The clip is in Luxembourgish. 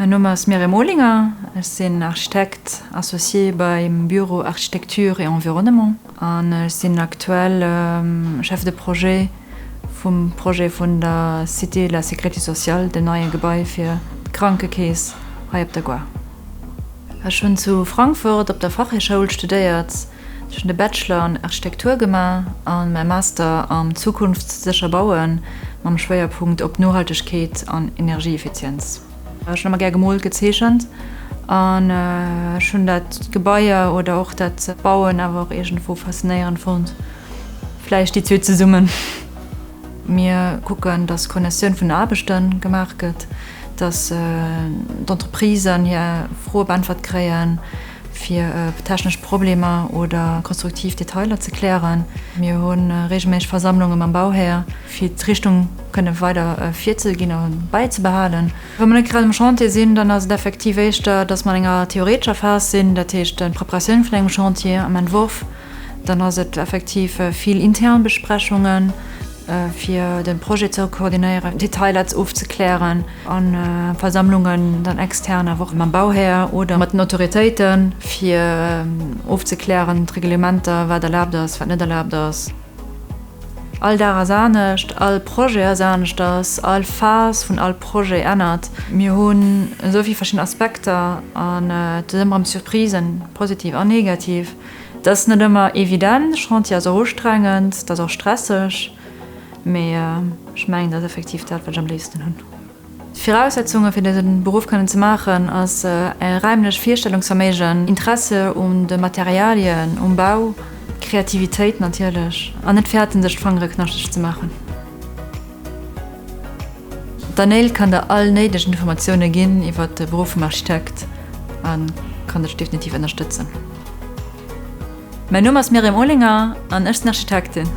Mäin Numm ass Myriam Olinger, ech sinn Architekt associé beim Bureau Architecture et Environnement an ech sinn aktuell Chef de projet vum Projet vun der Cité de la Sécurité sociale, dem neie Gebai fir d'Krankekeess hei op der Gare. Ech hunn zu Frankfurt op der Fachhéichschoul studéiert. Ech hunn de Bachelor an Architektur gemaach a mäi Master am Zukunftssécher Bauen mam Schwéierpunkt op Nohaltegkeet an Energieeffizienz. Ech hunn ëmmer gär gemoolt, gezeechent an ech hunn dat Gebaier oder och dat Bauen awer och iergendwou faszinéierend fonnt. Vläicht déi zwee zesummen. Mir kucken, dass d'Koordinatioun vun den Aarbechte gemaach gëtt, dass d'Entreprisen hir Froe beäntwert kréien, fir technesch Problemer oder konstruktiv Detailer ze klären. Mir hu reegelméisseg Versammlunge mam Bauhär, fir d'Richtung kënne weider virzeginn a bäizebehalen. Wa mer net grad um Chantier sinn, dann ass et effektiv éischter, dass mer an enger theoretescher Phas sinn, dat heescht d'Preparatioun vun engem Chantier am Entworf. Dann ass et effektiv vill intern Besprechungen, fir de Projet ze koordinéieren, Detailer ofzeklären a Versammlungen dann extern awer och mam Bauhär oder mat den Autoritéiten, fir ofzeklären, d'Reglementer, wat erlaabt ass, wat net erlaabt ass. All Dag ass anescht, all Projet ass aneschters, all Phas vun all Projet ännert. Mir hunn esou vill verschidden Aspekter an et sinn ëmmer erëm Surprisen, positiv an negativ. Et ass net ëmmer evident, Chantier ass och ustrengend, et ass och stresseg, mee ech mengen, dat ass effektiv dat, wat ech am léifsten hunn. D'Viraussetzunge fir dëse Beruff kënnen ze maachen, ass e räimlech Virstellungsverméigen, Interesse un de Materialien, um Bau, Kreativitéit natierlech an net fäerten, sech d'Fangere knaschteg ze maachen. D'Danéile kann der all néideg Informatioune ginn iwwer de Beruff vum Architekt a kann dech definitiv ënnerstëtzen. Mäin Numm ass Myriam Olinger an ech sinn Architektin.